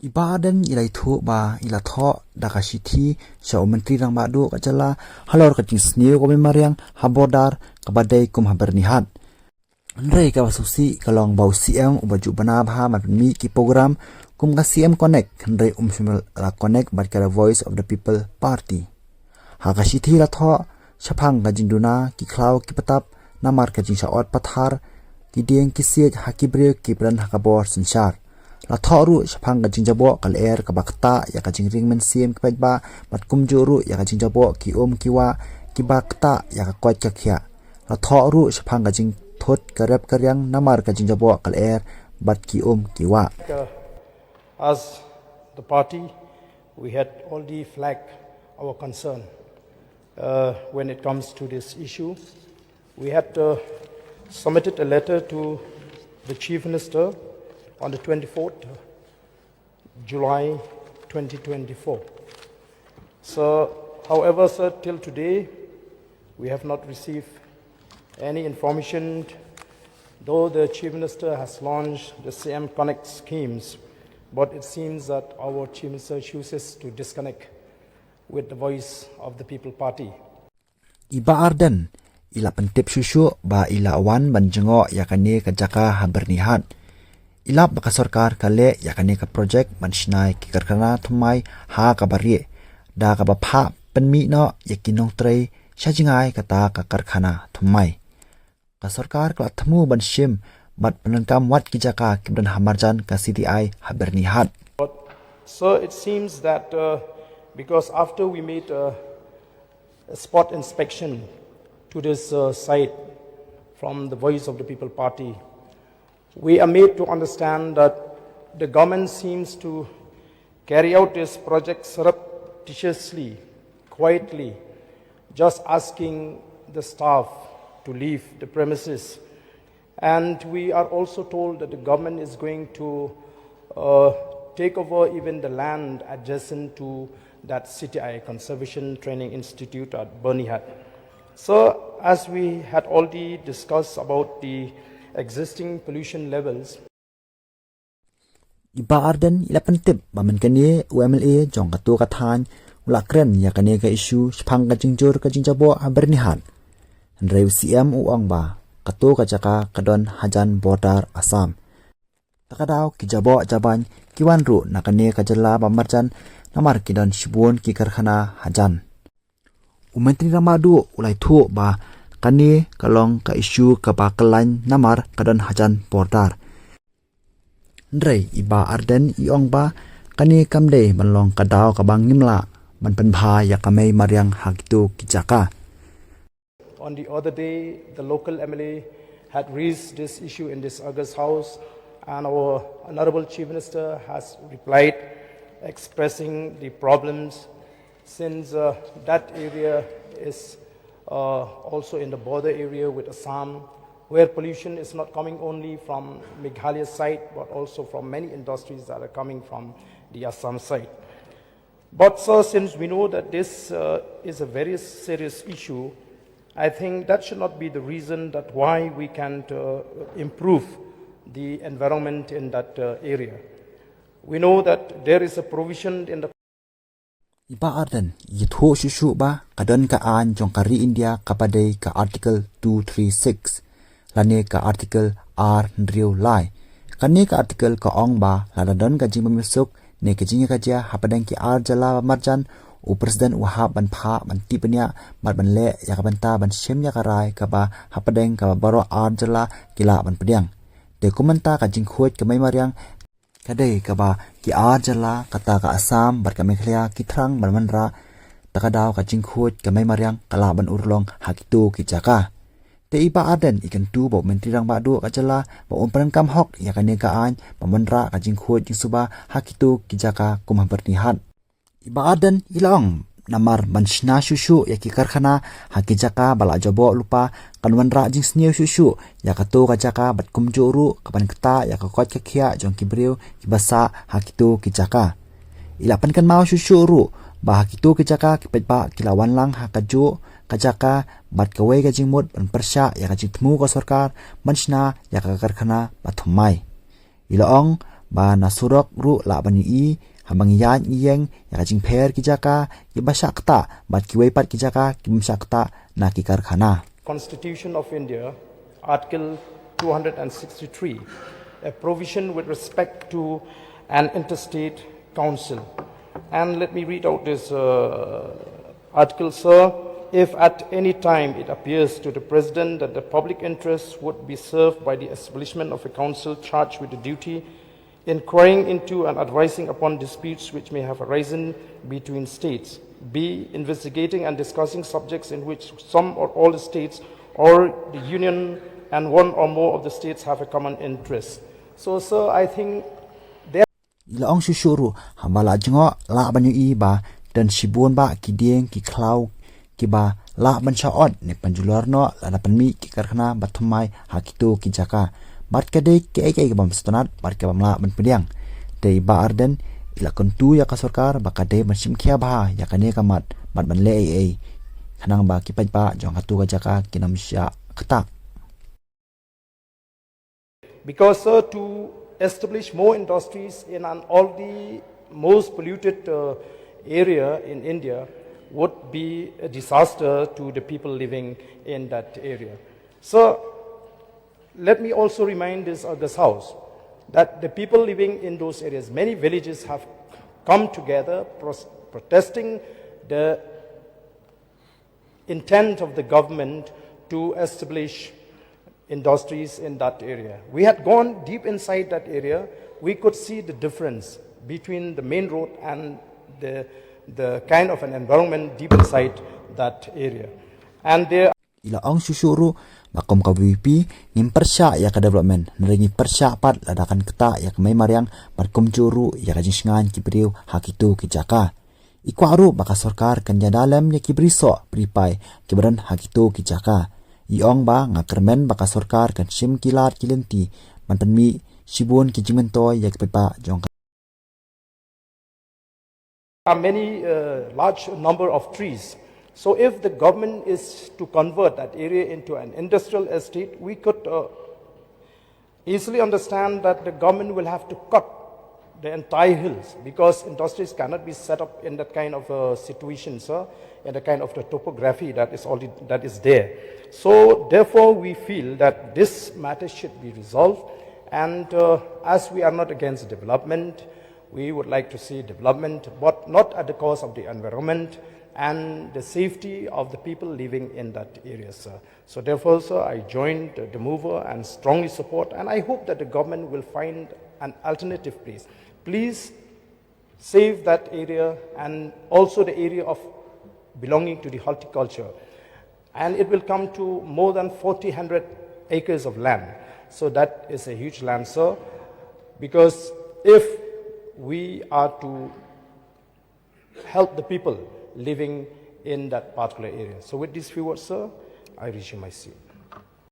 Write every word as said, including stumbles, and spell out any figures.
I Bah Ardent i la ïathuh ba i la thoh da ka shithi sha u Myntri Rangbah Duh ka jylla halor ka jingsniew ka mei mariang ha border kaba dei kum ha Byrnihat. Hynrei kaba sngewsih ka long ba u C M uba ju bna bha ban pynmih ki program kum ka C M Connect, hynrei um shym la connect bad ka The Voice of the People Party. Ha ka shithi la thoh shaphang ka jingduna ki khlaw ki btap namar ka jingshah ot pathar ki dieng ki siej ha ki briew kiba don ha ka bor synshar. La thoh ruh shaphang ka jingjaboh ka lyer kaba ktah ïa ka jingring mynsiem ki paidbah bad kumjuh ruh ïa ka jingjaboh ki um ki wah kiba ktah ïa ka koit ka khiah. La thoh ruh shaphang ka jingthut ka rep ka riang namar ka jingjaboh ka lyer bad ki um ki wah. Uh, as the party, we had already flagged our concern uh, when it comes to this issue. We had uh, submitted a letter to the Chief Minister on the twenty-fourth July twenty twenty-four. So, however, sir, till today, we have not received any information, though the Chief Minister has launched the C M Connect schemes, but it seems that our Chief Minister chooses to disconnect with the Voice of the People Party. I Bah Ardent i la pyntip shuh shuh ba i la wan ban jngoh ïa kane ka jaka ha Byrnihat. I lap ba ka sorkar ka leh ïa kane ka projek ban shna ïa ki karkhana thymmai ha kaba rieh, da kaba phah pynmih noh ïa ki nongtrei sha jngai kata ka karkhana thymmai. Ka sorkar ka la thmu ban shim bad pyndonkam wat ki jaka kiba don ha marjan ka C D I ha Byrnihat. So it seems that uh, because after we made a, a spot inspection to this uh, site from the Voice of the People Party, we are made to understand that the government seems to carry out this project surreptitiously, quietly, just asking the staff to leave the premises. And we are also told that the government is going to uh, take over even the land adjacent to that C T I, Conservation Training Institute at Byrnihat. So, as we had already discussed about the existing pollution levels, I Bah Ardent i la pyntip ba mynta kane u M L A jong kato ka thaiñ u la kren ïa kane ka issue shaphang ka jingjur ka jingjaboh ha Byrnihat. Hynrei u C M u ong ba kato ka jaka ka don hajan border Assam. Ta ka daw ki jaboh jaban ki wan ruh na kane ka jylla ba marjan namar ki don shibun ki karkhana hajan. U Myntri Rangbah Duh u la ïathuh ba kane ka long ka issue kaba khlaiñ namar ka don hajan border. Hynrei i Bah Ardent i ong ba kane kam dei ban long ka daw kaba ngim lah ban pynbha ïa ka mei mariang ha kito ki jaka. On the other day, the local M L A had raised this issue in this August House, and our Honorable Chief Minister has replied, expressing the problems, since uh, that area is uh, also in the border area with Assam, where pollution is not coming only from Meghalaya side, but also from many industries that are coming from the Assam side. But, sir, since we know that this uh, is a very serious issue, I think that should not be the reason that why we can't uh, improve the environment in that uh, area. We know that there is a provision in the I Bah Ardent i ïathuh shuh shuh ba ka don ka aiñ jong ka ri India kaba dei ka Article two three six lane ka Article ar hynriew lai. Kane ka article ka ong ba lada don ka jingbymsuk ne ka jingïakajia hapdeng ki ar jylla ba marjan, u President u hap ban phah ban tip bniah bad ban leh ïa ka bynta ban shim ïa ka rai kaba hapdeng kaba baroh ar jylla ki lah ban pdiang. Te kumta ka jingkhuid ka mei mariang ka dei kaba ki ar jylla kata ka Assam bad ka Meghalaya ki thrang ban wanrah, ta ka daw ka jingkhuid ka mei mariang ka lah ban urlong ha kito ki jaka. Te i Bah Ardent i kyntu ba u Myntri Rangbah Duh ka jylla ba un pyndonkam hok ïa kane ka aiñ ban wanrah ka jingkhuid jingsuba ha kito ki jaka kum ha Byrnihat. I Bah Ardent i la ong namar ban shna shuh shuh ïa ki karkhana ha ki jaka ba la jaboh lypa kan wanrah jingsniew shuh shuh ïa kato ka jaka bad kumjuh ruh ka ban ktah ïa ka koit ka khiah jong ki briew kiba sah ha kito ki jaka. I la pynkynmaw shuh shuh ruh ba ha kito ki jaka ki paidbah ki la wan lang ha kajuh ka jaka bad kawei ka jingmut ban pyrshah ïa ka jingthmu ka sorkar ban shna ïa ka karkhana ba thymmai. I la ong Ba na surok ruh lah ban ïohi, haba ngi ïaid ngi ïeng ïa ka jingpher ki jaka kiba shah ktah bad kiwei pat ki jaka ki bym shah ktah na ki karkhana. Constitution of India, Article two hundred sixty-three, a provision with respect to an interstate council. And let me read out this uh, article, sir. If at any time it appears to the President that the public interest would be served by the establishment of a council charged with the duty inquiring into and advising upon disputes which may have arisen between states. B, investigating and discussing subjects in which some or all the states or the Union and one or more of the states have a common interest. So, sir, I think I la ong shuh shuh ruh, haba la jngoh lah ban ïohi ba don shibun bah ki dieng ki khlaw kiba lah ban shah ot ne pynjulor noh lada pynmih ki karkhana ba thymmai ha kito ki jaka. Bad ka dei kaei kaei kaba sngewtynnat bad kaba lah ban pdiang. Te i Bah Ardent i la kyntu ïa ka sorkar ba ka dei ban shim khia bha ïa kane ka mat bad ban leh ei ei khnang ba ki paidbah jong kato ka jaka kin ym shah ktah. Because, sir, to establish more industries in an already most polluted uh, area in India would be a disaster to the people living in that area. So, let me also remind this August House that the people living in those areas, many villages have come together pros- protesting the intent of the government to establish industries in that area. We had gone deep inside that area. We could see the difference between the main road and the, the kind of an environment deep inside that area. And there I la ong shuh shuh ruh ba kum ka VPP ngim pyrshah ïa ka development, hynrei ngi pyrshah pat lada kan ktah ïa ka mei mariang bad kumjuh ruh ïa ka jingshngaiñ ki briew ha kito ki jaka. I kwah ruh ba ka sorkar kan ïada lem ïa ki brisoh bripai kiba don ha kito ki jaka. I ong ba nga kyrmen ba ka sorkar kan shim ki lad ki lynti ban pynmih shibun ki jingmyntoi ïa ki paidbah jong ka. Are many uh, large number of trees. So if the government is to convert that area into an industrial estate, we could uh, easily understand that the government will have to cut the entire hills because industries cannot be set up in that kind of a situation, sir, in the kind of the topography that is already that is there. So therefore, we feel that this matter should be resolved. And uh, as we are not against development, we would like to see development, but not at the cost of the environment and the safety of the people living in that area, sir. So therefore, sir, I joined the mover and strongly support, and I hope that the government will find an alternative place. Please save that area and also the area of belonging to the horticulture. And it will come to more than fourteen hundred acres of land. So that is a huge land, sir, because if we are to help the people living in that particular area. So with these few words, sir, I resume my seat.